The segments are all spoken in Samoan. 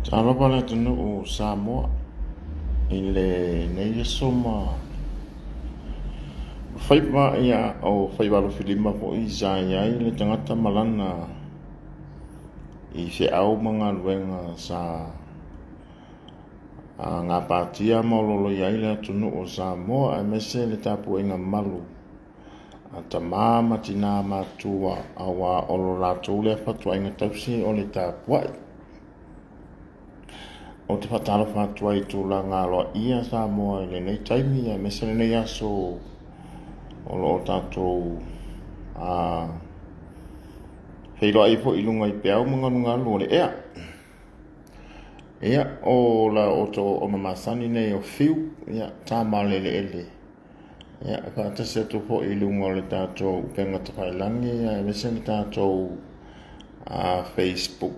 Talofa le atunuu o Samoa i lenei aso ma faiva ia o faiva alofilima foi sa i ai le tagata ma lana i feau ma galuega sa gapatia ma ololo ai le atunuu o Samoa aemaise le tapuaiga malu a tama ma tina matua aua o lo latou lea fatuaiga tausi o le tapuai. Ou te faatalofa atu ai i tulaga aloaia Samoa i lenei taimi aemaise lenei aso o lo o tatou feiloai foi i luga i peau ma galugalu o le ea. Ia, o la outou ona masani nei o Fiu, ia, tama o le eleele. Ia, e faatasi atu foi i luga o le tatou upega tafailagi, aemaise le tatou Facebook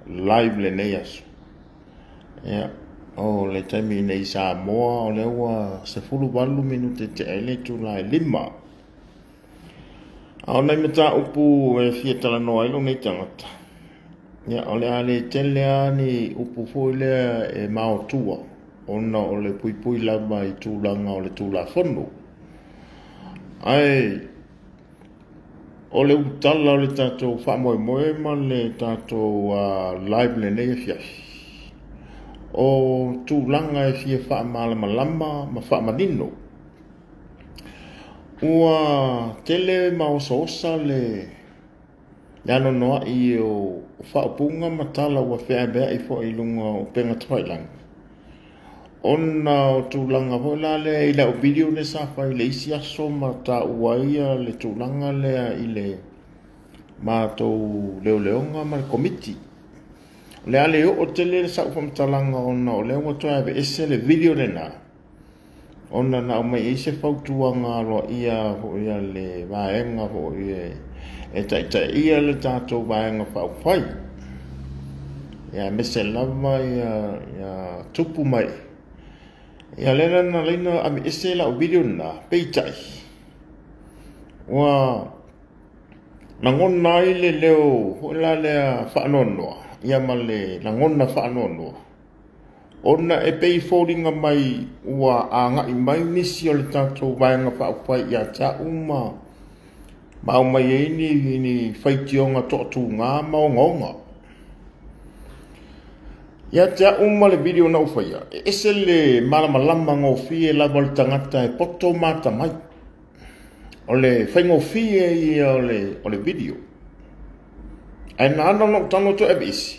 live lenei aso. Ia, o le taimi nei i Samoa, o lea ua 18 minute tea ai le itula e 5. A o nai mataupu e fia talanoa ai lou nei tagata, ia, o le a le tele lava ni upu foi lea e maotua, ona o le puipui lava i tulaga o le Tulafono. Ae o le utala o le tatou faamoemoe ma le tatou live lenei afiafi, o tulaga e fia faamalamalama ma faamanino. Ua tele ma osaosa le anoanoai o faaupuga ma tala ua feaveai foi i luga o upega tafailagi, ona o tulaga foi la lea i lau video lea sa fai i le isi aso ma taua ai le tulaga lea i le matou leoleoga ma le komiti. O le a le oo tele le sau faamatalaga ona o lea ua toe aveese le video lena, ona na aumai ai se fautuaga aloaia foi a le vaega foi e taitaia le tatou vaega faaupufai, ia aemaise lava ia tupu mai. Ia lea na laina aveese lau video lena, peitai ua lagona ai le leo foi la lea faanoanoa, ia ma le lagona faanoanoa, ona e pei foliga mai ua agai mai nisi o le tatou vaega faaupufai ia te au ma aumai ai ni faitioga toatuga ma ogaoga. Ia te au ma le video na ou faia, e ese le malamalama gofie lava o le tagata e poto ma atamai. O le faigofie ia o le video. Ae na ala ona ou tago toe aveese,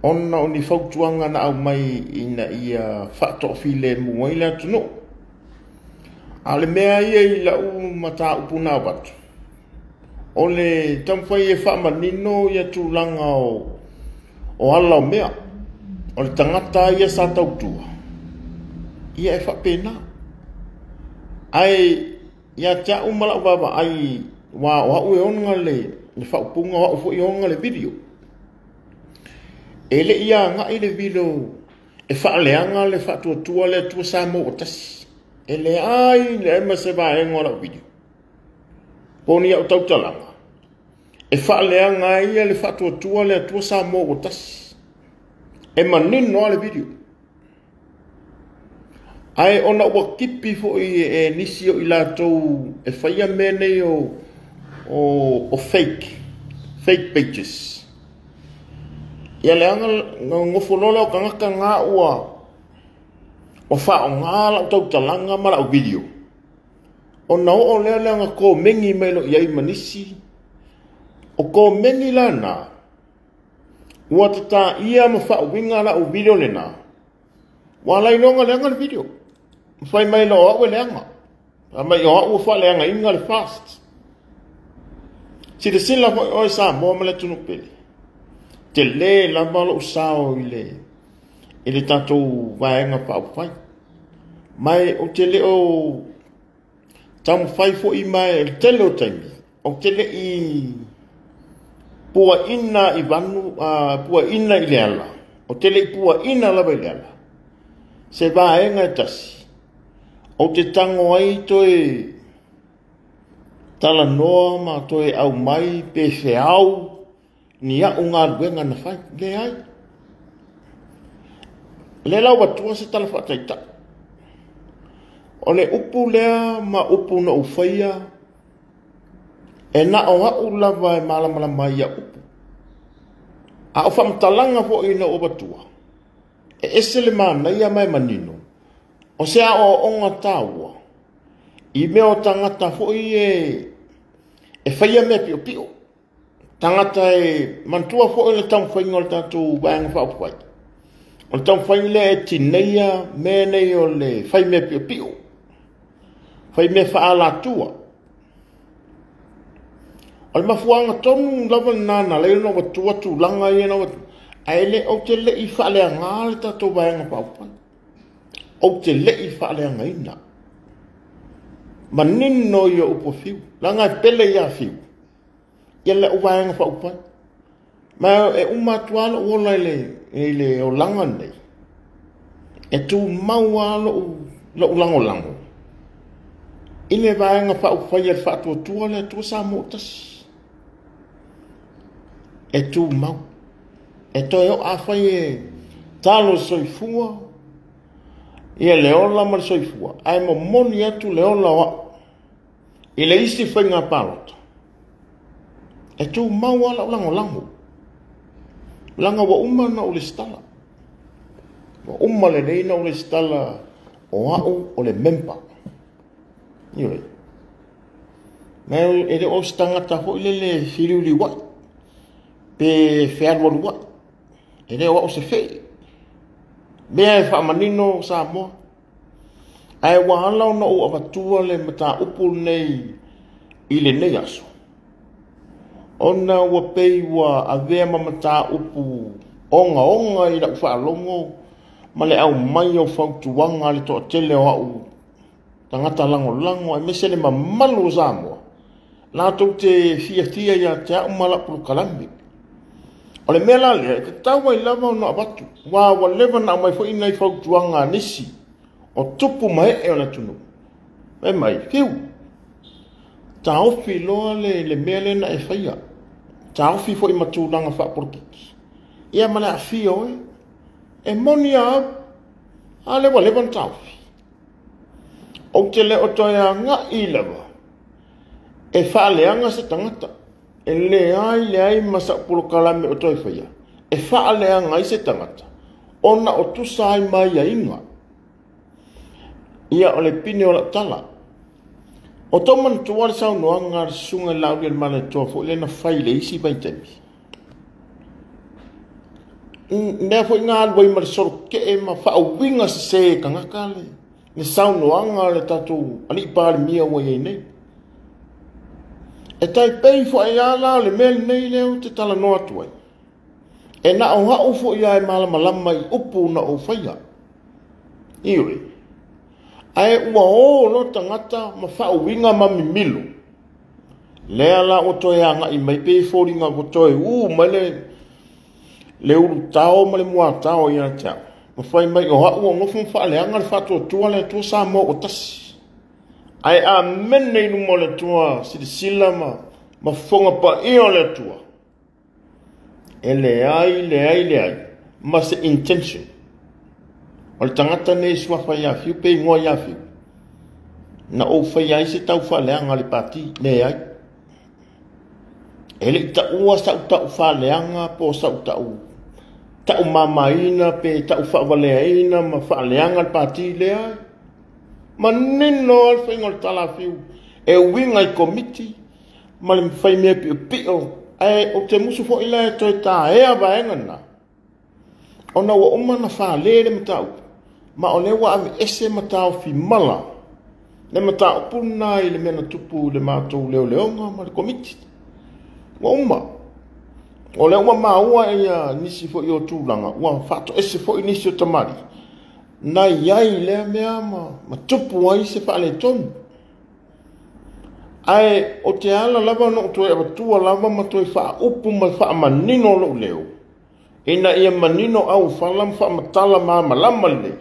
ona o ni fautuaga na aumai ina ia faatoafilemu ai le atunuu. A o le mea ia i lau mataupu na avatu, o le taumafai e faamanino ia tulaga o ala o mea, o le tagata ia sa tautua, ia e faapena. Ae ia te au ma lau vaavaai, ua o au e ona le faaupuga, o au foi e ona le video. E le i agai le video e faaleaga le faatuatua le Atua Samoa ua tasi. E leai leai ma se vaega o lau video. Po o ni au tautalaga, e faaleaga ai le faatuatua le Atua Samoa ua tasi. E manino lava le video. Ae ona ua kipi foi e nisi o i latou e faia mea nei o fake pages. Ia leaga gofo loa lea o tagata na ua faaaoga lau tautalaga ma lau video. Ona oo lea leaga komeni mai lo iai ma nisi. O komeni la na, ua tataia ma faauiga lau video lena. Ua lailoga leaga le video. Fai mai lo au e leaga. A mai o au faaleagaina le fast. Silasila foi oe Samoa ma le atunuu pele. Tele lava lou sao i le tatou vaega faaupufai. Mai ou te le o taumafai foi mai le tele o taimi. Ou te le i puaina i vanu, puaina i le ala. Ou te le i puaina lava i le ala. Se vaega e tasi. Ou te tango ai toe talanoa ma toe aumai pe feau ni au galuega na fai. Leai. Lea la ua tua se tala faataitai. O le upu lea ma upu na ou faia, e na o au lava e malamalama ai ia upu. A o faamatalaga foi na ou avatua, e ese le manaia ma e manino, o se aoaoga taua, i mea o tagata foi e faia mea piopio. Tagata e manatua foi le taumafaiga o le tatou Vaega Faaupufai. O le taumafai lea e tineia mea nei o le fai mea piopio, fai mea faaalatua. O le mafuaaga tonu lava lena na ala ai ona ou avatua tulaga ia na ou avatua, ae le, ou te le i faaleaga le tatou Vaega Faaupufai. Ou te le i faaleagaina. Manino ia upu a Fiu, leaga e pele ia Fiu ia lau Vaega Faaupufai. Ma e uma atu lava lou ola i le olaga lenei, e tumau lava lou lagolago i le Vaega Faaupufai a le Faatuatua le Atua Samoa ua Tasi. E tumau. E toe oo, afai e talo le soifua, ia le ola ma le soifua, ae momoli atu le ola o au i le isi faiga palota, e tumau lava lau lagolago, leaga ua uma ona ou resitala. Ua uma lelei ona ou resitala o au o le member. Ioe. Ma e le o se tagata foi lele filiuliuai, pe fealualuai. E le o au se fei. Mea e faamanino Samoa. Ae ua ala ona ou avatua le mataupu lenei i lenei aso, ona ua pei ua avea ma mataupu ogaoga i lau faalogo ma le aumai o fautuaga a le toatele o au tagata lagolago, aemaise le mamalu o Samoa, latou te fiafia ia te au ma lau polokalame. O le mea la lea, e tatau ai lava ona avatu, aua ua leva ona aumai foi nai fautuaga a nisi o tupu ma ee o le atunuu. Fai mai, Fiu, taofi loa le mea lea na e faia, taofi foi ma tulaga faapolokiki, ia ma le aafia oe. E moni a au, a lea ua leva ona taofi. Ou te le o toe agai lava e faaleaga se tagata. E leai leai ma sau polokalame o toe faia e faaleaga ai se tagata ona o tusa ai ma aiaiga. Ia o le pine o lau tala. O tou manatua le saunoaga a le Susuga i le Laaulialemalietoa foi lea na fai i le isi vaitaimi. Mea foi na alu ai ma le solokee ma faauiga sese e tagata le saunoaga a le tatou alii Palemia ua i ai nei. E tai pei foi lava la o le mea lenei lea ou te talanoa atu ai. E na o au foi lava e malamalama i upu na ou faia. Ioe. Ae ua o loa tagata ma faauiga ma mimilo. Lea la ua toe agai mai pei e foliga ua toe ū mai le ulutao ma le muatao ia te au. Ma fai mai o au ua nofo ma faaleaga le faatuatua le Atua Samoa ua tasi. Ae amene i luma o le Atua silasila ma fofoga paia o le Atua. E leai, leai, leai, ma se intention. O le tagata nei suafa ia Fiu pe igoa ia Fiu. Na ou faia ai se tau faaleaga a le pati, leai. E le i taua sau tau faaleaga po o sau tau tau mamaina pe tau faavaleaina ma faaleaga le pati, leai. Manino lava le faiga o le tala a Fiu e uiga i komiti ma le fai mea piopio, ae ou te musu foi la e toe taea vaega na, ona ua uma ona fale le mataupu, ma o lea ua aveese ma taofi mala le mataupu lena i le mea na tupu i le matou leoleoga ma le komiti. Ua uma. O lea ua maua ia nisi foi o tulaga, ua faatoese foi nisi o tamalii, na i ai lea mea ma tupu ai se faaletonu. Ae o te ala lava ona ou toe avatua lava ma toe faaupu ma faamanino lou leo, ina ia manino aufala ma faamatala malamalama lelei,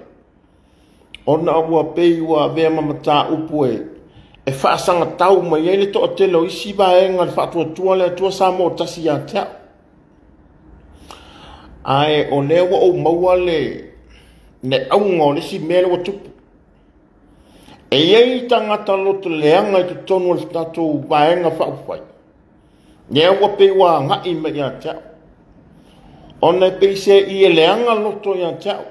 ona ua pei ua avea ma mataupu e faasagatau mai ai le toatele o isi vaega le faatuatua le Atua Samoa tasi ia te au. Ae o lea ua ou maua le Le auga o le isi mea lea ua tupu. E i ai tagata loto leaga i totonu o le tatou Vaega Faaupufai, lea ua pei ua agai mai ia te au, ona e pei se i e leaga loto ia te au.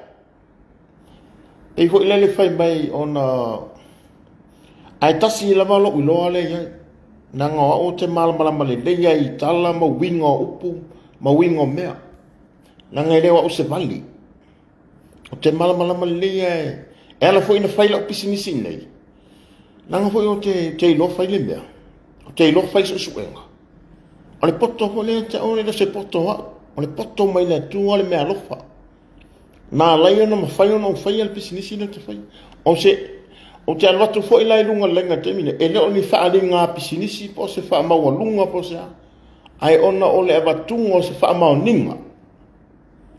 Pei foi lele fai mai ona ae tasi lava lou iloa lea i ai. Leaga o au ou te malamalama lelei ai i tala ma uiga o upu ma uiga o mea. Leaga e le o au se vale. Ou te malamalama lelei e e ala foi na fai lau pisinisi nei. Leaga foi ou te iloa fai le mea. Ou te iloa fai suesuega. O le poto foi lea te au e le o se poto o au. O le poto mai le Atua le mea alofa. Na ala ai ona mafai ona ou faia le pisinisi lea ou te faia. O se, ou te alu atu foi la i luga o le laina i le taimi lenei, e le o ni faaaliga a pisinisi po o se faamaualuga po o se a, ae ona o le avatuga o se faamaoniga,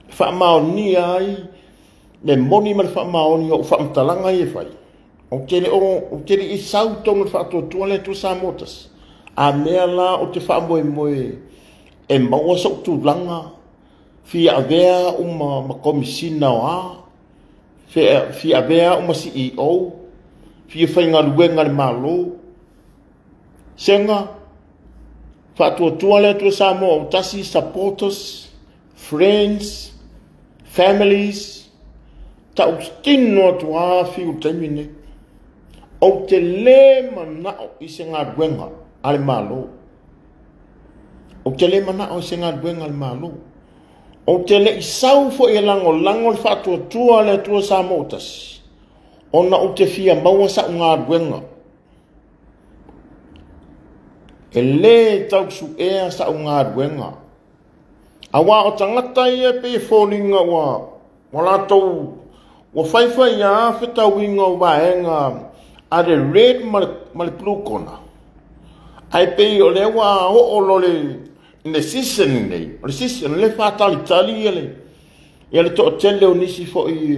e faamaonia ai le moni ma le faamaoni o au faamatalaga ia e fai. Ou te le o, ou te le i sau i totonu o le faatuatua le Atua Samoa tasi. A mea la ou te faamoemoe e maua sou tulaga fia avea au ma Komisina o a, fia avea au ma CEO, fia faigaluega i le Malo. Sega, faatuatua le Atua Samoa autasi, supporters, friends, families, tautino atu lava Fiu i le taimi lenei. Ou te le manao i se galuega a le Malo. Ou te le manao i se galuega a le Malo. Ou te le i sau foi e lagolago le faatuatua a le Atua Samoa ua tasi, ona ou te fia maua sau galuega. E le tau suea sau galuega. Aua o tagata ia e pei e foliga ua ua latou ua faifai lava fetauiga o vaega a le red ma le, ma le blue corner. Ae pei o lea ua oo loa le, le season lenei, o le season lea e faatalitali ia le, ia le toatele o nisi foi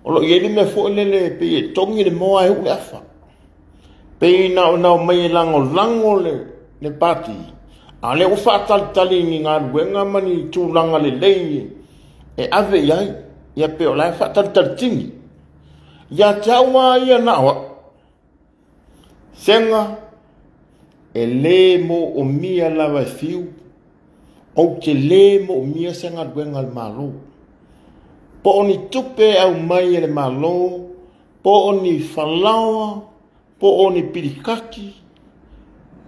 o lo o i ai le mea foi lele pei e togi le moa e uu le afa. Pei na ona omai e lagolago le, le pati, a o lea ua faatalitali i ni galuega ma ni tulaga lelei e ave i ai. Ia pei o la e faatalitali tini. Ia te au lava ia na o au, Sega, e le moomia lava e Fiu, ou te le moomia se galuega a le Malo. Po o ni tupe e aumai e le Malo, po o ni falaoa, po o ni pilikaki,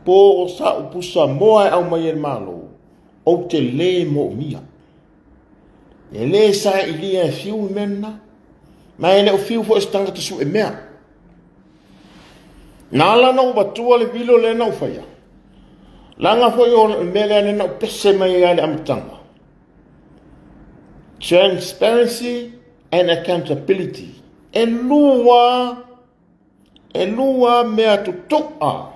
po o sa'u pusa moa e aumai e le Malo, ou te le moomia. E le sailiia e Fiu le mea lena. Ma e le o Fiu foi o se tagata sue mea. Na ala ona ou avatua le vilo lea na ou faia, leaga foi o le mea lea na ou pese mai ai i le amataga. Transparency and accountability. E lua, e lua mea tutu'a.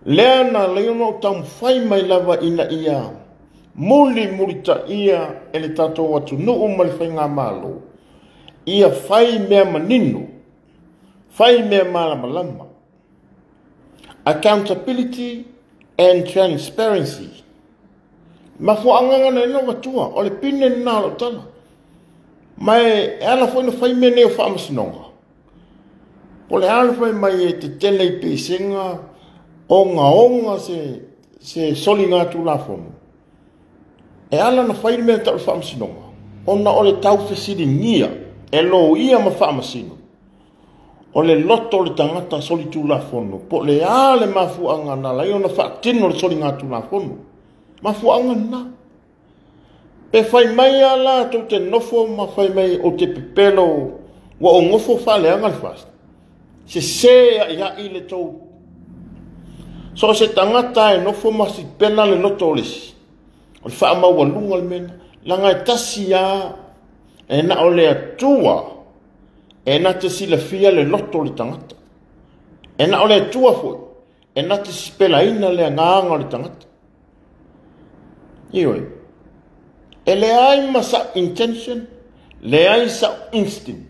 Lea na ala ai ona ou taumafai mai lava ina ia mulimulitaia e le tatou atunuu ma le faigamalo, ia fai mea manino, fai mea malamalama. Accountability and transparency. Mafuaaga na na avatua, o le pine lena o lau tala. Ma e ala foi na fai mea nei o faamasinoga. Po o le a le fai mai e tetele i pesega ogaoga se, se soligatulafono. E ala na fai le mea tau le faamasinoga, ona o le taufesiligia e loia ma faamasino, o le loto o le tagata solitulafono, po o le a le mafuaaga na ala ai ona faatino le soligatulafono. Mafuaaga lena. Pe fai mai lava la tou te nofo ma fai mai ou te pepelo ua ou nofo faaleaga le FAST, sese aiai le tou. So o se tagata e nofo ma sipela le loto o le isi, o le faamaualuga le mea lena. Leaga e tasi lava e na o le Atua e na te silafia le loto o le tagata. E na o le Atua foi e na te sipelaina le agaga o le tagata. Ioe. E leai ma sa'u intention, leai sa'u instinct.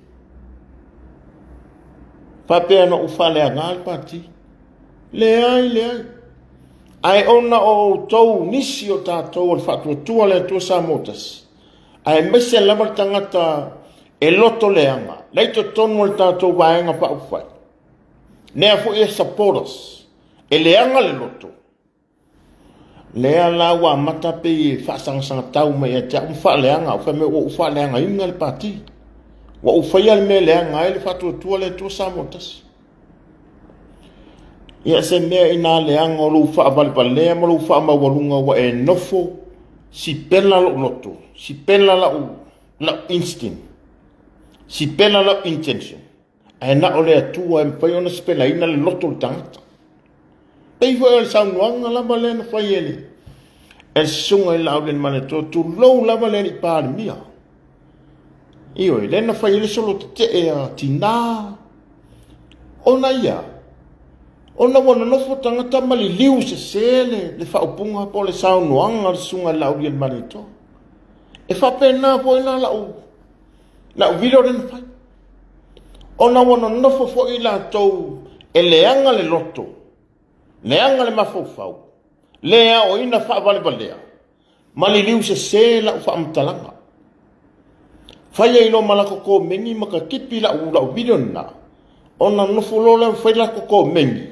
Faapea na ou faaleaga le pati. Leai, leai. Ae ona o outou nisi o tatou o le faatuatua le Atua Samoa tasi, aemaise lava le tagata E loto leaga, la i totonu o le tatou Vaega Faaupufai, lea foi e supporters, e leaga le loto, lea la ua amata pei e faasagasagatau mai ia te au ma faaleaga au, fai mai ua ou faaleagaina le Pati. Ua ou faia le mea e leaga ai le Faatuatua le Atua Samoa Tasi. Ia se mea ina leaga o lou faavalevalea ma lou faamaualuga ua e nofo sipela lou loto, sipela lau instinct, sipela lau intention. Ae na o le Atua e mafai ona sipelaina le loto o le tagata. Pei foi o le saunoaga lava lea na fai e le susuga i le Laaulialemalietoa, tulou lava le alii Palemia. Ioe, lea na fai ai le solo tetee a tina, ona ia, ona ua nonofo tagata ma liliu sese le faaupuga po o le saunoaga a le susuga i le Laaulialemalietoa. E faapena foi la lau video lea na fai. Ona ua nonofo foi latou e leaga le loto, leaga le mafaufau, le aoina faavalevalea, ma liliu sese lau faamatalaga. Fai ai loa ma latou komeni ma katipi lau video lena, ona nofo loa lea fai latou komeni,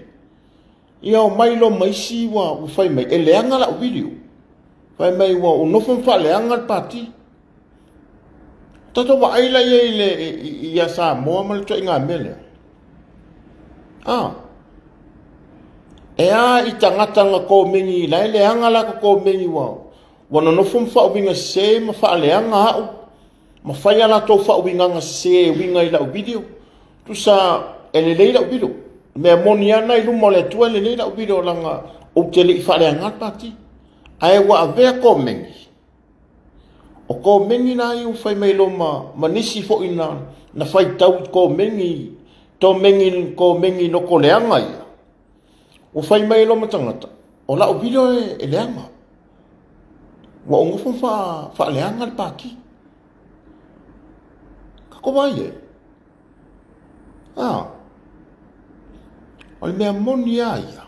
ia o mai loa ma isi ua fai mai, e leaga lau video. Fai mai ua nofo ma faaleaga le pati. Tatou vaai la ia ia Samoa ma le ituaiga mea lea. E a i tagata na komeni la e leaga latou komeni ua nonofo ma faauiga sese ma faaleaga au, ma fai a latou faauigaga sese e uiga i lau video. Tusa e lelei lau video. Mea moni ana i luma o le Atua e lelei lau video laga ou te le i faaleaga le pati. Ae ua avea komeni. O komeni la ia ua fai mai loa ma nisi foi na faitau i komeni, komeni loko leaga ia. Ua fai mai loa ma tagata, o lau video e leaga. Ua ou nofo faaleaga le pati. Kako vai e. O le mea moni a ia.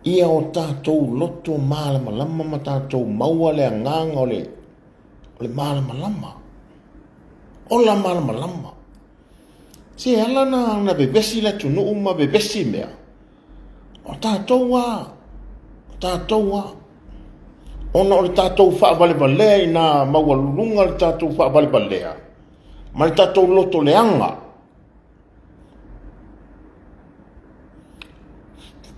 Ia o tatou loto malamalama ma tatou maua le agaga o le malamalama. Ola malamalama. Se ala na vevesi le atunuu ma vevesi mea. O tatou a. O tatou a. Ona o le tatou faavalevalea ina maualuluga le tatou faavalevalea. Ma le tatou loto leaga.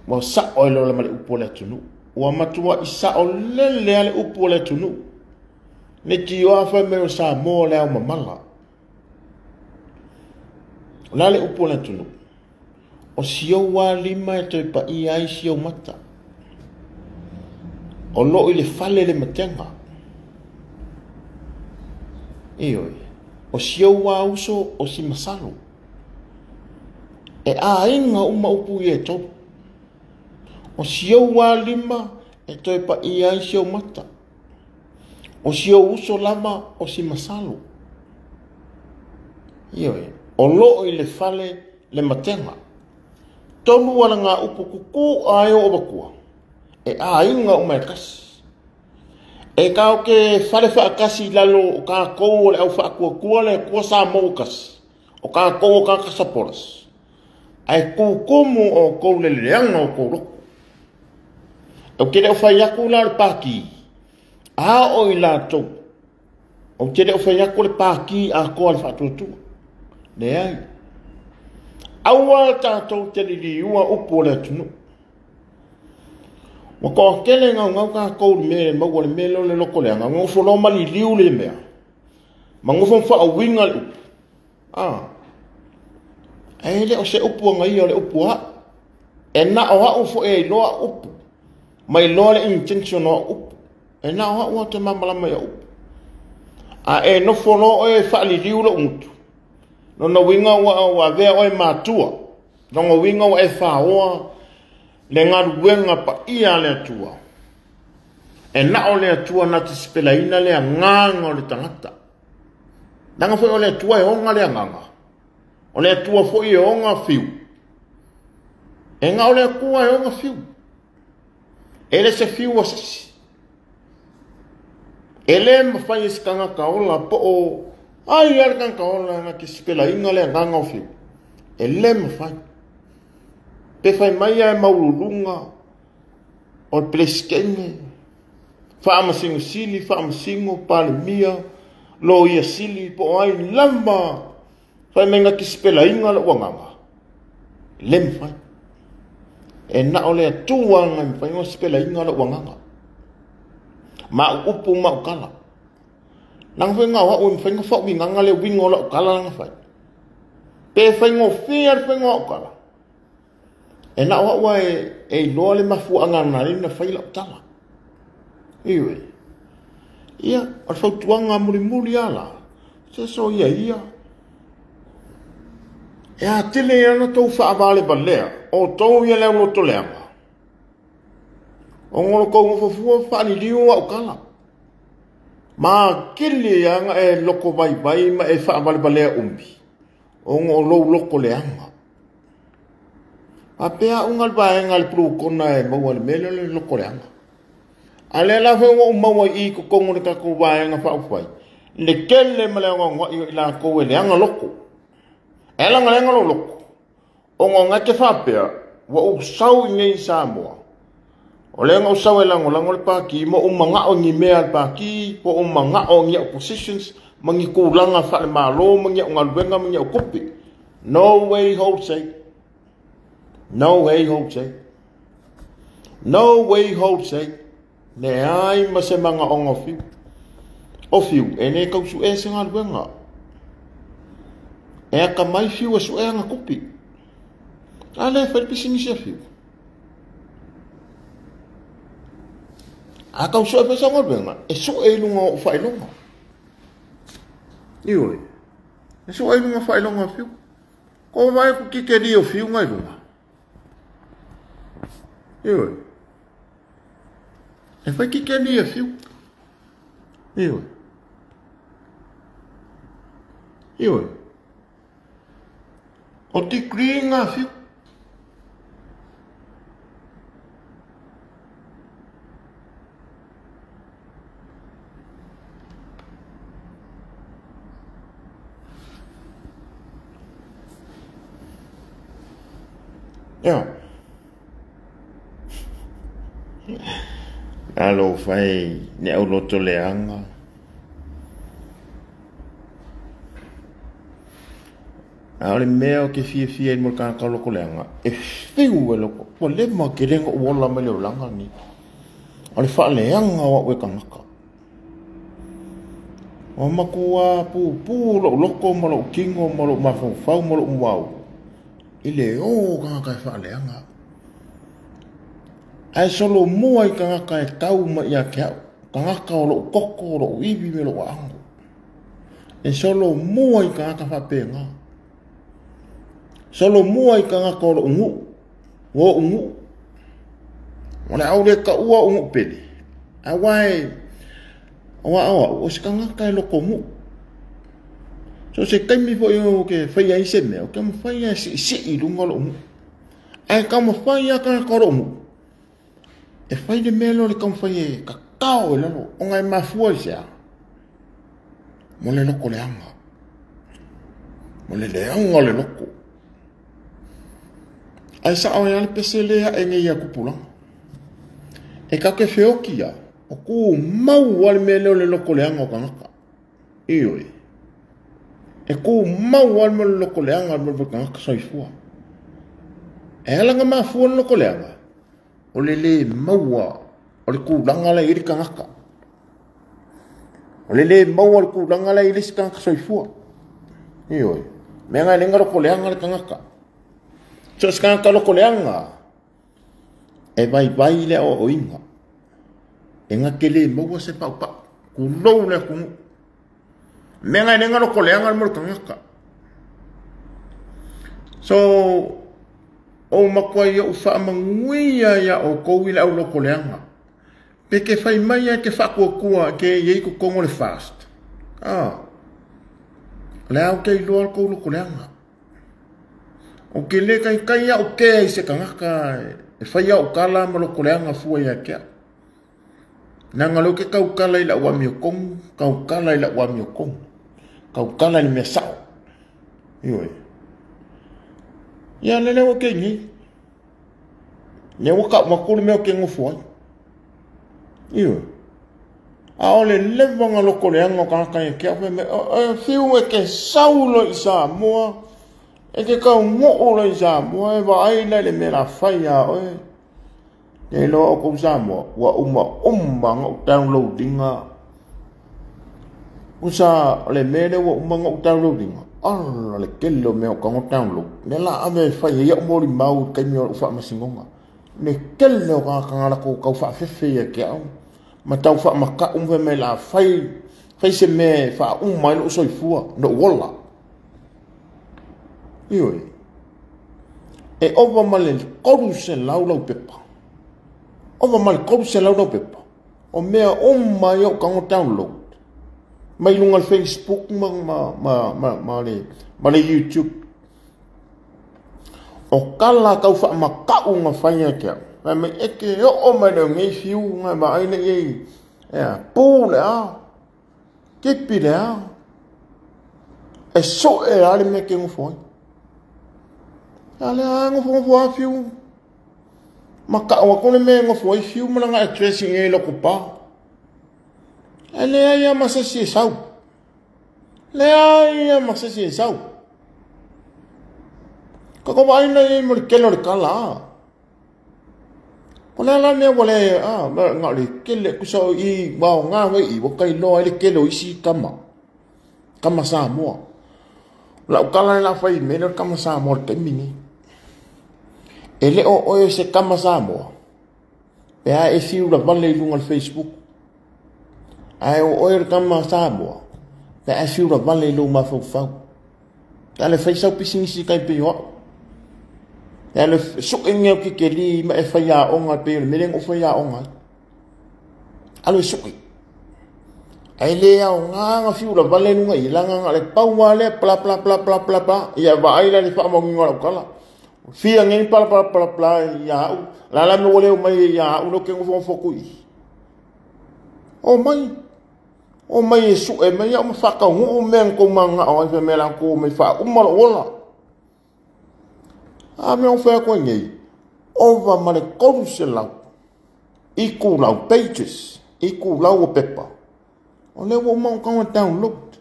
Ua sao e lola ma le upu o le atunuu. Ua matua i sao lele a le upu o le atunuu. Ne tioa fai mai o Samoa le au mamala. O la le upu o le atunuu. O si ou a lima e toe paia ai si ou mata. O loo i le fale le matenga. Ioe. O si ou a uso o si masalo. E aiga uma upu i e tolu. O si ou a lima e toe paia ai si ou mata. O si ou uso lava o si masalo. Ioe. O loo i le fale le matenga. Tolu ala ngā upu kuku a e o wakua. E aiga uma e kasi. E kao ke fale whaakasi lalo o kā kou o le au whaakuakua le kua sa mou kasi. O kā kou o kā kasaporas. Ae kukumu o kou le leanga o kou loko. O te leo whai aku la le pāki. A o i lātou. O te leo whai aku le pāki a koa le whaatuatua. Leai. Aua tātou te liliua upu o le atunuu. Ua toa tele gaugau tatou i le mea e maua le mea lea o le loto leaga, nofo loa ma liliu le mea, ma nofo ma faauiga le upu. Ae le o se upu aga ia o le upu a a'u. E na o a'u foi e iloa a'u upu, ma iloa le intention o a'u upu. E na o a'u ou te malamalama i a'u upu. A e nofo loa oe e faaliliu lo'u gutu, lona uiga ua avea oe matua, lona uiga ua e faoa le galuega paia a le Atua. E na o le Atua na te sipelaina le agaga o le tagata. Leaga foi o le Atua e oga le agaga. O le Atua foi e oga fiu. E na o le Atua e oga fiu. E le se fiu a sisi. E le mafai e se tagata ola po o Ai a le tagata ola na te sipelaiga le agaga o Fiu. E le mafai. Pe fai mai e maululuga o le Peresetene, Faamasino Sili, Faamasino, Palemia, Loia Sili, po o ai lava fai mai na te sipelaiga lou agaga. E le mafai. E na o le Atua na mafai ona sipelaiga lou agaga. Ma au upu ma au tala. Leaga foi na o au e mafai ona faauigaga le uiga o lau tala na fai. Pe faigofie le faiga o au tala. E na o au e iloa le mafuaaga na ala na fai lau tala. Ioe. Ia, o le fautuaga mulimuli lava la, se soia ia. E atili ai ona tou faavalevalea, o outou ia le aulotoleaga. Ona o lo tou nofo fua faaliliu au tala. Ma atili ai ona e loko vaivai ma e faavalevalea umi, ona o lou loko leaga. Faapea au na le vaega le pulukona e maua i le mea lea o le loko leaga. A lea la foi ua ou maua i i totonu o le tatou vaega faaupufai, le tele ma le anoanoai o i latou e leaga loko. E ala ona leaga lou loko, ona o na e te faapea, ua ou sau i inei i Samoa, o lea na ou sau e lagolago le pati, ma ou manao i ni mea a le pati, po o ou manao i ni au positions, ma ni tulaga faale-Malo, ma ni au galuega, ma ni au tupe. No way, Jose. No way, Jose. No way, Jose. Leai ma se manaoga o Fiu. O Fiu, e le tau suea se galuega. E atamai Fiu e sue ana tupe. A lea e fai le pisinisi a Fiu. A tau sue foi sau galuega, e sue i luga o ou faailoga. Ioe. E sue i luga o faailoga a Fiu. Ko vaai ku kikeli o Fiu ngai luga. Ioe. E fai kikeli a Fiu. Ioe. Ioe. O degree ngā Fiu. Ia. Talofa e, le au loto leaga. A o le mea ou te fiafia ai mo le tagata loto leaga, e fiu e loko. Ua leva tele ona ou ola mai le olaga lenei. O le faaleaga o au e tagata. Ua matua pupū lou loto ma lou tino ma lou mafaufau ma lou muaulu i le o tagata e faaleaga au. Ae solomua i tagata e tau mai ia te au, tagata o lou toto, o lou ivi me lou aano. E solomua i tagata faapena. Solomua i tagata o lou nuu, o ou nuu. O le a ou le taua ou nuu pele, aua e, aua o au, o se tagata e loko nuu. So se taimi foi ou te faia ai se mea, ou te mafai e siisii i luga o lou nuu. Ae taumafai lava tagata o lou nuu, e fai le mea lea o le taumafai e tatao i lalo, ona e mafua i se a? Mo le loko leaga. Mo le leaga o le loko. Ae sao ai lava le pese lea e ae nei ia tupulaga. E tatou te feoti lava, o tumau lava le mea lea o le loko leaga o tagata. Ioe. E tumau lava le mea o le loko leaga o le mea o le tagata soifua. E ala ona mafua le loko leaga, o le le maua o le tulaga la e i ai le tagata. O le le maua o le tulaga la e i ai le isi tagata soifua. Ioe. Mea na e le loko leaga le tagata. So o se tagata loko leaga, e vaivai le aoaoina. E na te le maua se paupau. Tulou le atunuu. Mea na e le loko leaga le mea o le tagata. So, o matua i ou faamanuia ia outou i le au loko leaga. Pe te fai mai e te faatuatua ke i ai totonu o le fast. Ah. O le a ou te iloa le tou loko leaga. Ou te le taitai au kea i se tagata e fai au tala ma loko leaga fua ia te au. Leaga o lea ou te tautala i lau amiotonu, tautala i lau amiotonu. Tautala i le mea sao. Ioe. Ia lele ua ke nei. Lea ua tau atu le mea ou te nofo ai. Ioe. A o le leva ona lotoleaga o tagata ia te au, fai mai, e fiu e te sau loa i Samoa, e te taunuu loa i Samoa, e vaai la i le mea o le a fai ia oe. Te iloa outou Samoa, ua uma uma ona ou download ina. Tusa o le mea lea ua uma ona ou download ina, ala le tele o mea o tago download. Lea la ave e fai ai au molimau i le taimi o lau faamasinoga. Le tele o tagata na latou tau faafefe ia te au, ma tau faamata'u ma fai mai o le a fai, fai se mea e faauma ai lou soifua, lou ola. Ioe. E ova ma le 300 laupepa. Ova ma le 300 laupepa. O mea uma ia o tago download. Mai luga o le Facebook ma le YouTube. O tala tau faamata'u na fai ia te au. Fai mai e te oo mai le nei fiu na vaai le i e a pu le a, tipi le a. E soe a le mea ke ngofo ai. A le a ngofo ngofo a fiu. Ma ka'u atu le mea e nofo ai fiu ma lana address i nei Lotopa. E leai lava ma se isi e sau. Leai lava ma se isi e sau. Ka ko vaai nei mo le tele o le tala a. O le a la mea ua le a na o le tele tusa o i ua aoga foi i ua tailoa ai le tele o isi tama. Tama Samoa. O lau tala le la fai i mea lea o le tama Samoa i le taimi lenei. E le o oe se tama Samoa pe a e fiu lavale i luga o le Facebook. Ae o oe o le tama Samoa pe a e fiu lavale i lou mafaufau. Pe a le fai sau pisinisi tai pei o au. Pe a le sue ni au kikeli ma e fai aoga pei o le mea lea na ou fai aoga ai. Alu e sue. Ae le aoga na fiu lavale i luga i leaga na o le pau lava lea bla bla bla bla bla bla. Ia vaai la i le faamauina o lau tala. Fia nei pala pala pala pala ia au. La la me ua le o mai ia au lea ou te nofonofo atu i i. O mai. O mai e sue mai au ma faataunuu mea na tou mananao ai fai mai o le a outou omai e faauma lou ola. A mea ua fai atu ai nei, ova ma le 300 itulau, pages, itulau o pepa. O lea ua uma ona tago e download.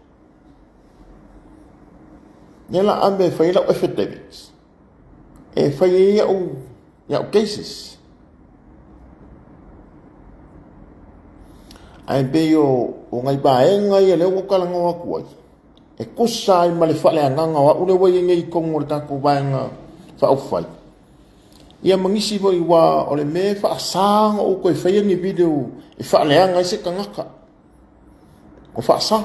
Lea la ave e fai ai lau affidavits. E fai ai au cases. Ae pei o nai vaega ia lea ua ou talanoa atu ai, e tusa ai ma le faaleagaga o au lea ua i ai nei i totonu o le tatou vaega faaupufai. Ia ma nisi foi ua o le mea e faasa ona ou toe faia ni video e faaleaga ai se tagata. O faasa.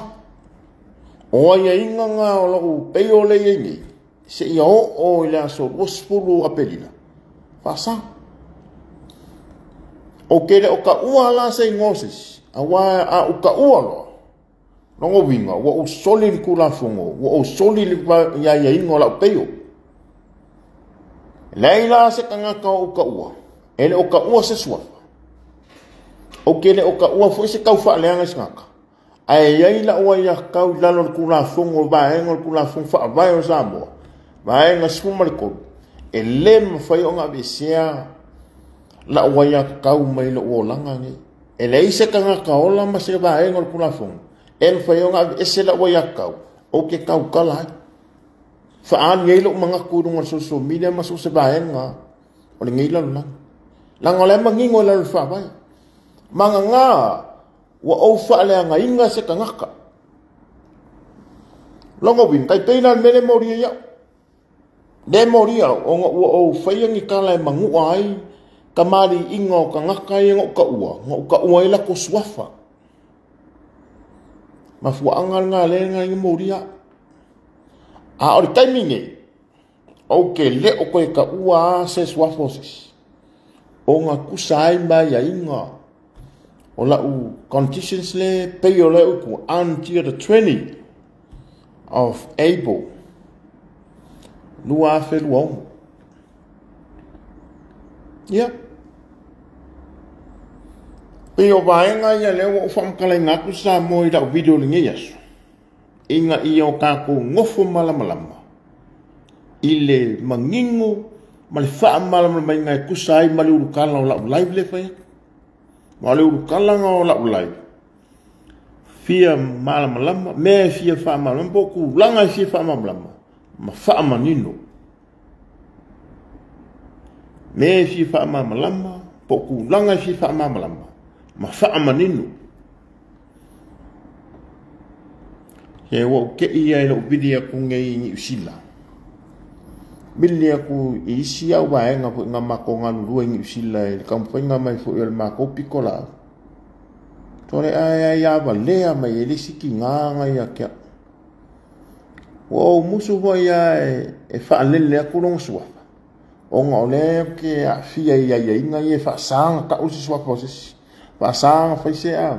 O aiaiga na o lou peio lea e i ai nei, seia oo i le aso 20 Aperila, faasa. Ou te le o taua la se igoa o se isi, aua a ou taua loa, lona uiga ua ou soli le Tulafono, ua ou soli le aiaiga o lau peio. E leai la se tagata o ou taua, e le o taua se suafa. Ou te le o taua foi se tau faaleaga i se tagata. Ae i ai lau aiatatau i lalo o le Tulafono, o vaega o le Tulafono Faavae o Samoa, vaega 13, e le mafai ona aveesea lau aiatatau mai lou olaga nei. E leai se tagata ola ma se vaega o le Tulafono e mafai ona aveese lau aiatatau ou te tautala ai. Faaali ai lou manatu i luga o le social media ma so o se vaega o lenei lalolagi. Leaga o la e manino i lalo o le Faavae. Magaga ua ou faaleagaina se tagata. Lona uiga, tai pei la le mea lea e molia i au. Lea e molia au, ona ua ou faia ni tala e manua ai kamaliiga o tagata ia na ou taua, na ou taua ai latou suafa. Mafuaaga lena lea na molia au. A o le taimi nei, ou te le o toe taua lava se suafa o se isi, ona tusa ai ma aiaiga o lau conditions le pei o lea upu until the 20 of April 2026. Ia. Pei o vaega ia lea ua ou faamatalaina atu Samoa i lau video i lenei aso. ina ia o tatou nofo malamalama i le manino ma le faamalamalamaina e tusa ai ma le ulutala o lau live lea e fai atu. Ma o le ulutalaga o lau live, fia malamalama, mea e fia faamalamalama, po o tulaga e fia faamalamalama ma faamanino. Mea e fia faamalamalama, po o tulaga e fia faamalamalama ma faamanino. Se ua ou tei lava i lou vili atu nei i Niu Sila, vili atu i isi au vaega foi na matou galulue i Niu Sila i le taumafaiga mai foi o le matou pitolaau. Sole ae ai avalea mai ai le isi tiga na ia te au. Ua ou musu foi lava e faalele atu lona suafa, ona o lea ou te aafia i aiaiga ia e faasa ona tau se suafa o se isi, faasa ona fai se a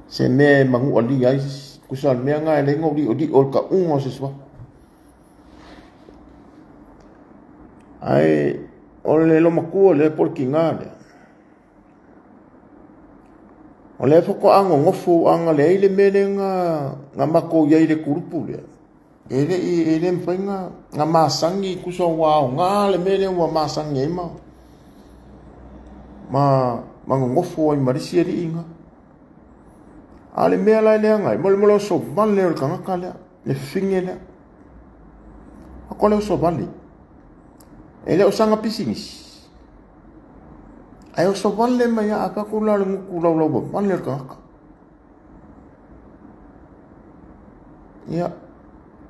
se mea e manualia ai se isi. Tusa o le mea lena e leai ona ou li'oli'o i le tauga o se suafa. Ae o le loomatua lea po o le tiga lea, o lea faatoa nonofo a na leai le mea lea na matou i ai i le kulupu lea, e le i e le mafai ona masani tusa ua aoga le mea lea ua masani ai ma nonofo ai ma le isi alii na. A o le mea la e leaga ai, mo le oso vale o le tagata lea, le fafine lea. Ako le oso vale. E le o sana pisinisi. Ae oso vale mai a fai atu la o le gutu laulau vale o le tagata. Ia,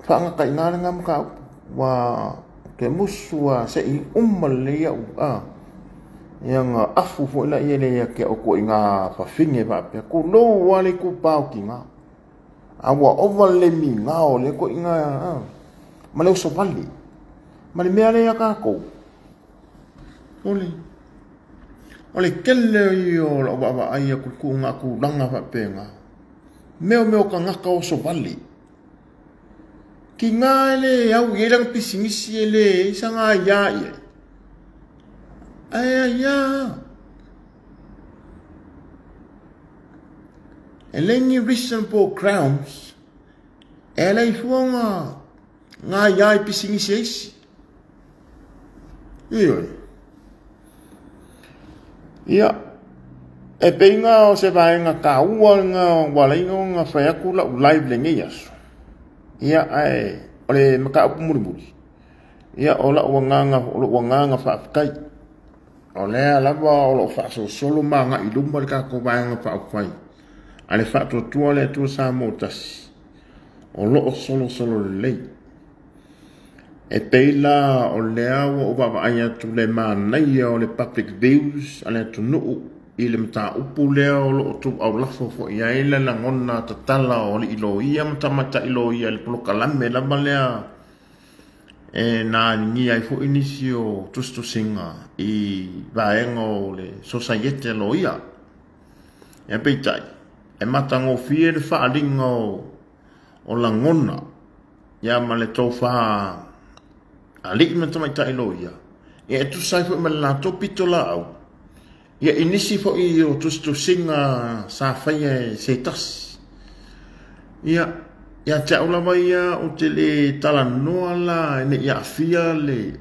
faagataina lena mataupu. Ua te musu a se i uma lelei au a. Ia na afu foi la ia le ia te au ko inga fafine faapea. Kulou wa le itupa o tiga. A ua ova le migao le ko inga a. Ma le oso vale. Ma le mea lea ia tatou. O le tele ia o lau vaavaai atu i le tuuga tulaga faapena. Mea o mea o tagata oso vale. Tiga e le au i ai lana pisinisi e le ai sana aia i ai. Ae aia. E le ni reason po grounds e ala i fua nga aia i pisinisi e isi. Ioe. Ia, e pei nga o se vaega taua nga ua ala ai ona fai atu lau live lenei aso. Ia, ae o le mataupu mulimuli, ia o lau agaga, o lou agaga faafetai. O lea lava o lo o faasolosolo ma agai i luma le tatou vaega faaupufai a le Faatuatua le Atua Samoa Tasi, o lo o solosolo lelei. E pei la o lea ua ou vaavaai atu le manaia o le public views a le atunuu i le mataupu lea o lo o tuuaulafo foi ai le lagona tatala o alii loia ma tamaitai loia i le polokalame lava lea e na aligia ai foi nisi o tusitusiga i vaega o le sosaiete a loia. Ia peitai, e matagofie le faaaliga o lagona ia ma le tofa alii ma tamaitai loia, ia e tusa ai foi ma le latou pitolaau, ia i nisi foi o tusitusiga sa faia e se tasi. Ia, ia te au lava ia ou te le talanoa la ne i aafia le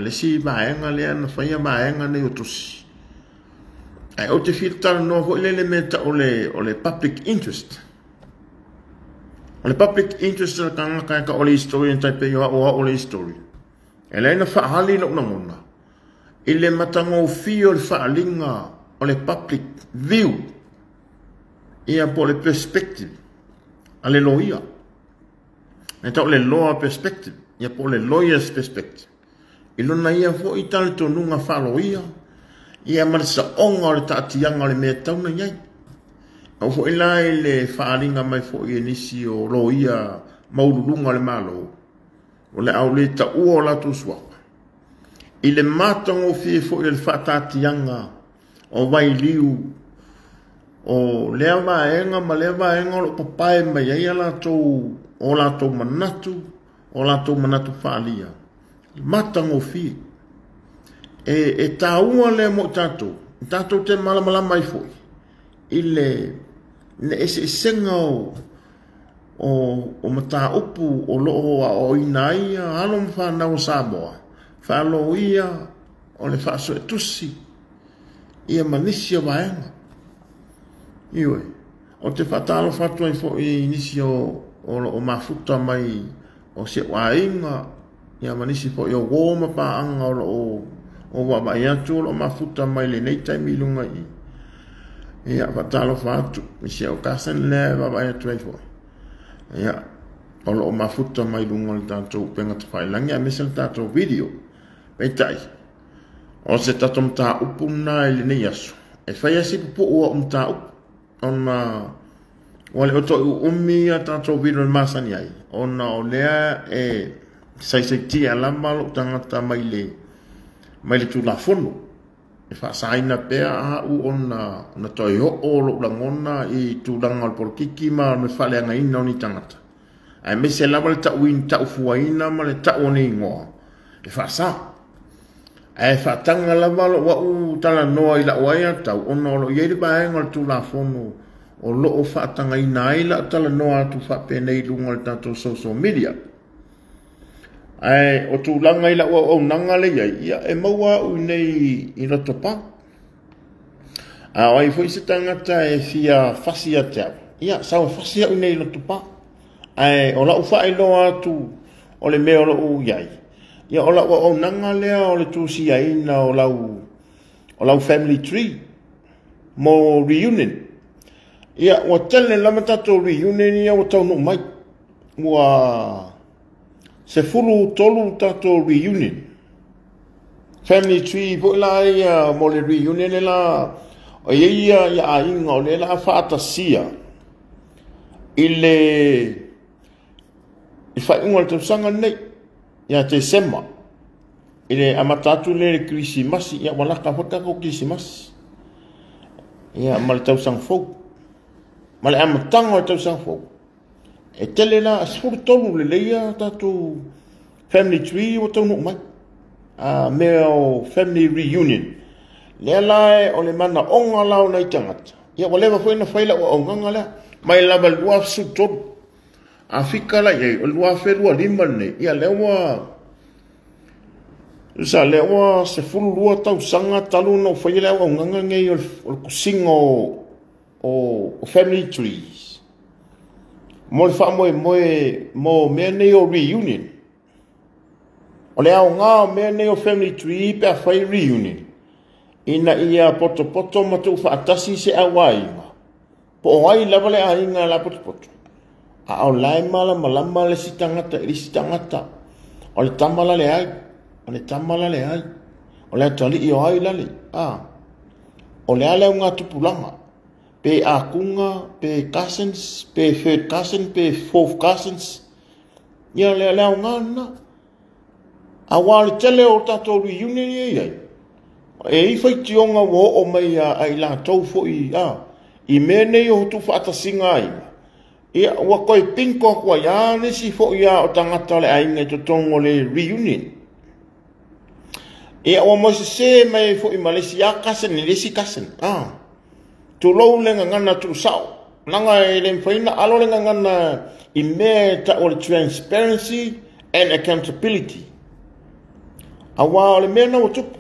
isi vaega lea na faia vaega nei o tusi. Ae ou te fia talanoa foi lele mea tau o le public interest. O le public interest o le tagata e tau o le historian tai pei o au o le historian. E leai na faahali lou lagona i le matagofie o le faaaliga o le public view ia po o le perspective a le loia. E tau le law perspective ia po o le lawyer's perspective. I lona ia foi talitonuga faaloia ia ma le saoga o le taatiaga o le mea e tatau ona i ai. Au foi la i le faaaliga mai foi e nisi o loia maualuluga o le Malo, o le a ou le taua o latou suafa, i le matagofie foi o le faataatiaga o vailiu o lea vaega ma lea vaega o lo o papae mai ai a latou, o latou manatu, o latou manatu faaalia. Matagofie. E taua lea mo i tatou, tatou te malamalama ai foi i le eseesega o o mataupu o lo o aoaoina ai alo ma fanau o Samoa, faaloia o le faasuetusi ia ma nisi o vaega. Ioe, ou te faatalofa atu ai foi i nisi o lo o mafuta mai o si ou aiga, ia ma nisi foi o uo ma paaga o lo o vaavaai atu o lo o mafuta mai lenei taimi i luga i i. Ia, faatalofa atu i si au cousin lea e vaavaai atu ai foi. Ia, o lo o mafuta mai luga o le tatou upega tafailagi aemaise le tatou video. Peitai, o se tatou mataupu lena i lenei aso, e fai lava si pupuu o au mataupu, ona ua le o toe uumi a tatou video e masani ai, ona o lea e saisaitia lava lou tagata mai le Tulafono. E faasaina pea au ona toe oo lou lagona i tulaga o le polokiki ma le faaleagaina o ni tagata, aemaise lava le taufuaina ma le tau o ni igoa e faasa. Ae faataga lava lou au talanoa i lau aiatatau, ona o lo o i ai le vaega o le Tulafono o lo o faatagaina ai lau talanoa atu faapenei i luga o le tatou social media. Ae o tulaga i lau auaunaga lea i ai, ia e maua au i nei i Lotopa. A o ai foi se tagata e fia fasi ia te au, ia sau e fasi au i nei i Lotopa. Ae o lau faailoa atu o le mea o lo o i ai, ia o lau auaunaga lea o le tusiaina o lau family tree mo reunion. Ia ua tele lava tatou reunion ia ua taunuu mai. Ua 13 tatou reunion. Family tree foi la ia mo le reunion le la o ia ia aiga o le la faatasia i le faaiuga o le tausaga lenei ia Tesema i le amata atu le Kerisimasi, ia ua laka foi tatou Kerisimasi ia ma le tausaga fou ma le amataga o le tausaga fou. E tele la 13 lelei ia tatou family tree ua taunuu mai. A mea o family reunion. Lea la o le manaoga la o nai tagata. Ia ua leva foi na fai lau auaunaga lea. Mai lava i le 2013. A fika la i ai, o le 2025 lenei, ia lea ua tusa lea ua 12 tausaga talu ona ou faia le auaunaga nei o le tusiga o family trees. Mo le faamoemoe mo mea nei o reunion. O le aoga o mea nei o family tree pe a fai reunion, ina ia potopoto ma tuufaatasi se auaiga, po o ai lava le aiga la potopoto, a o la e malamalama le isi tagata i le isi tagata, o le tama la le ai, o le tama la le ai, o le atalii o ai lale, o le a le augatupulaga, pe akuga, pe cousins, pe third cousin, pe fourth cousins, ia le aoga lena. Aua o le tele o tatou reunion ia i ai, e i faitioga ua oo mai a i latou foi i mea nei o tuufaatasiga aiga, ia ua toe pinto atu ai lava nisi foi o tagata o le aiga i totonu o le reunion. Ia ua moe sese mai foi ma le isi cousin i le isi cousin. Tulou le gagana tuusao. Leaga e le mafai ona alo le gagana i mea e tau o le transparency and accountability. Aua o le mea na ua tupu.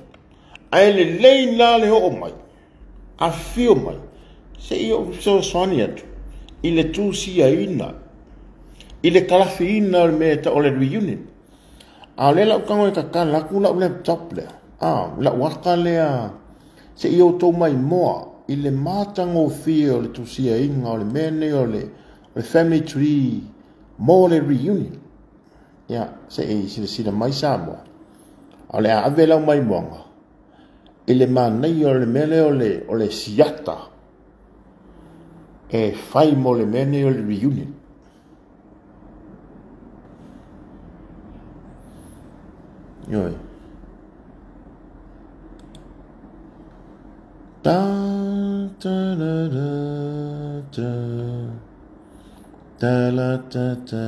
Ae lelei la le oo mai, afifio mai, se i ou fesoasoani atu i le tusiaina, i le kalafiina o le mea e tau o le reunion. A o lea la ou tago e tatala atu lau laptop lea, lau ata lea, se i outou maimoa i le matagofie o le tusiaina o le mea nei o le family tree mo le reunion. Ia, se i silasila mai Samoa. A o le a ave lau maimoaga i le manaia o le mea lea o le siata e fai mo le mea nei o le reunion. Ioe. Ta ta la la ta ta la ta ta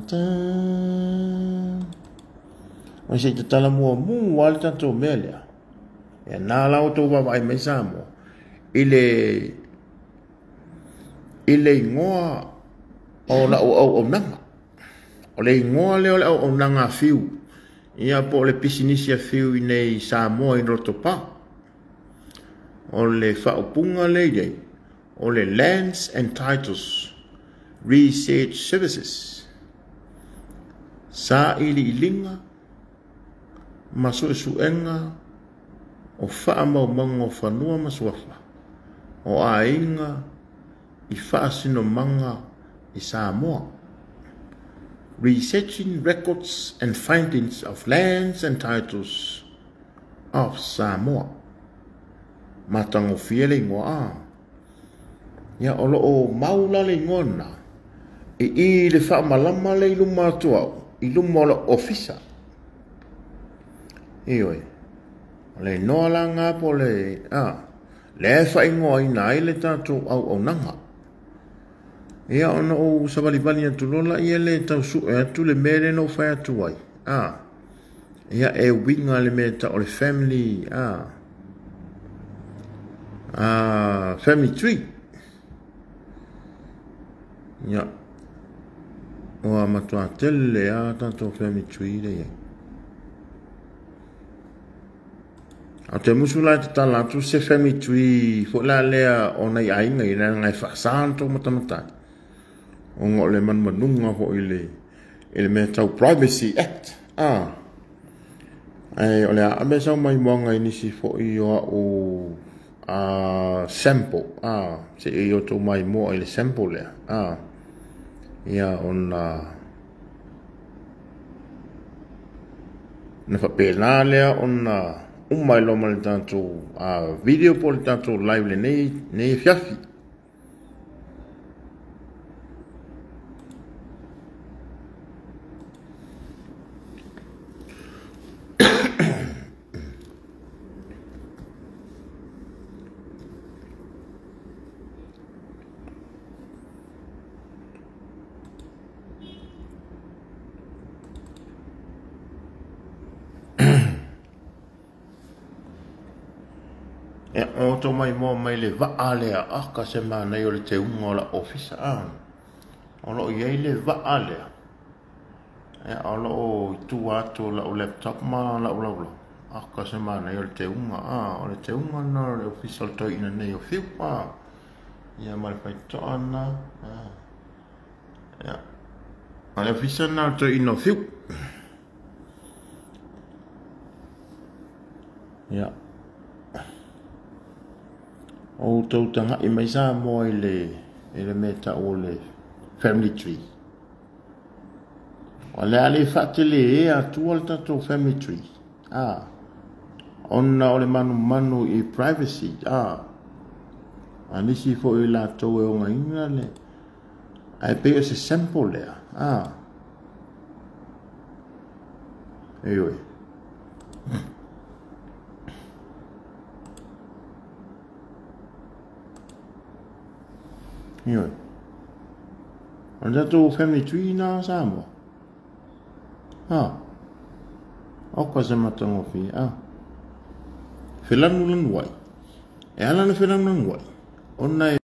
ta. O se te tala mua mu a le tatou mea lea. Ia nā la o tau vaavaai mai Samoa i le ingoa o lau auaunaga. O le igoa lea o le auaunaga a Fiu, ia po o le pisinisi a Fiu i inei i Samoa i Lotopa. O le faaupuga lea e i ai, o le Lands and Titles Research Services, sailiiliga ma suesuega o faamaumauga o fanua ma suafa o aiga i faasinomaga i Samoa, Researching Records and Findings of Lands and Titles of Samoa. Matagofie le igoa a. Ia, o lo o mau la le igoa lena i i le faamalama lea i luma atu au, i luma o lou ofisa. Ioe, o le igoa la lena po o le, a, lea e faaigoaina ai le tatou auaunaga. Ia, ona ou savalivali atu loa lea e tau sue atu le mea lea na ou fai atu ai. A, ia, e uiga le mea e tau o le family, a, a, family tree. Ia, ua matua tele a tatou family tree lea i ai. A o te musu la e tatala atu se family tree foi la lea o nai aiga i leaga e faasa ona tou matamatai ona o le manumanuga foi i le i le mea tau Privacy Act. A, ae o le a ave sau maimoaga i nisi foi o au a sample, a, se i outou maimoa i le sample lea, a, ia ona na faapena lea ona uma ai loa ma le tatou video po o le tatou live lenei nei afiafi. Ia, o outou maimoa mai le vaa lea, aka se manaia o le teuga o lau ofisa. A, o lo o i ai le vaa lea. Ia, o lo o i tua atu o lau laptop ma lau laulau. Aka se manaia o le teuga. A, o le teuga lena o le ofisa o le toeaina nei o Fiu. A, ia ma le faitotoa lena. A, ia, o le ofisa lena o le toeaina o Fiu. Ia. O outou taga'i mai Samoa i le, i le mea tau o le family tree. O le a le faatele atua le tatou family tree. A, ona o le manumanu i privacy. A, a nisi foi i latou e ogaina le, ae pei o se sample lea. A, ioe. Ioe. O le tatou family tree na Samoa. Ha. Oka se matagofie. A. Felanulanu ai. E ala na felanulanu ai. Ona e